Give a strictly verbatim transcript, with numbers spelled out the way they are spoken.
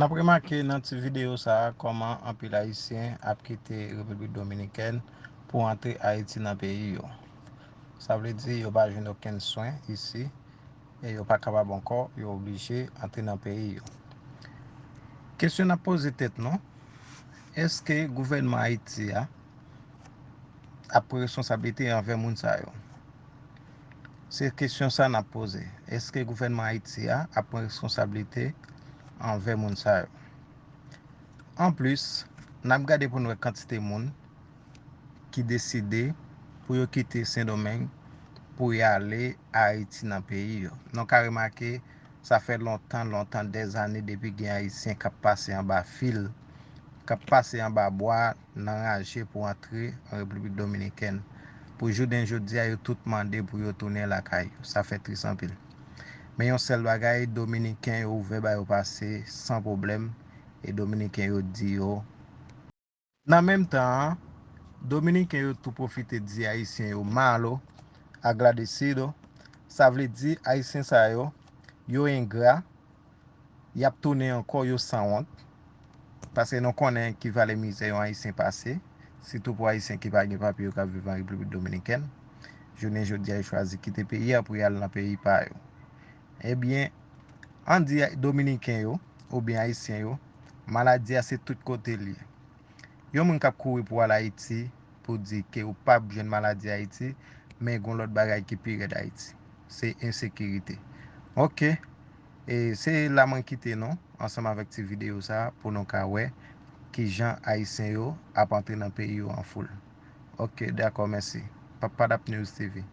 N ap remake nan ti videyo sa a kòman anpil Ayisyen ap kite Repiblik Dominikèn pou antre Ayiti nan peyi yo. Sa vle di yo pa jwenn okenn swen isi e yo pa kapab ankò, yo oblije antre nan peyi yo. Kesyon n ap poze tèt nou, èske gouvènman Ayiti a ap pran responsablite anvè moun sa yo? Se kesyon sa n ap poze. Èske gouvènman Ayiti a ap pran responsablite anvè moun sa yo? Anplis, n ap gade pou n wè kantite moun ki deside pou yo kite Sendomeng pou y ale Ayiti nan peyi yo. Nou ka remake, sa fè lontan, lontan, dèzane depi gen Ayisyen k ap pase anba fil, k ap pase anba bwa, nan raje pou antre an Repiblik Dominikèn. Pou jounen jodi a, yo tout mande pou yo tounen lakay yo. Sa fè tris anpil. Men yon sèl bagay, Dominiken yo ouvè ba yo pase san pwoblèm, e Dominiken yo di yo. Nan menm tan an, Dominiken yo tou pwofite di Ayisyen yo malo, agradecido. Sa vle di, Ayisyen sa yo, yo engra, y ap tounen ankò, yo sanwont. Paske nou konnen ki valè mizè yon Ayisyen pase, sitou pou Ayisyen ki pa gen papye yo k ap viv an Repiblik Dominikèn. Jounen jodi a, yo chwazi kite peyi a pou y al nan peyi pa yo. Ebyen, ann di Dominiken yo, oubyen Ayisyen yo, maladi a se tout kote l ye. Yon moun k ap kouri pou al Ayiti, pou di ke ou p ap jwenn maladi Ayiti, men gon lòt bagay ki pi rèd Ayiti. Se ensekirite. Oke, e se la mwen kite nou ansanm avèk ti videyo sa a pou nou ka wè kijan Ayisyen yo ap antre nan peyi yo an foul. Oke, dakò, mèsi. Papadap News T V.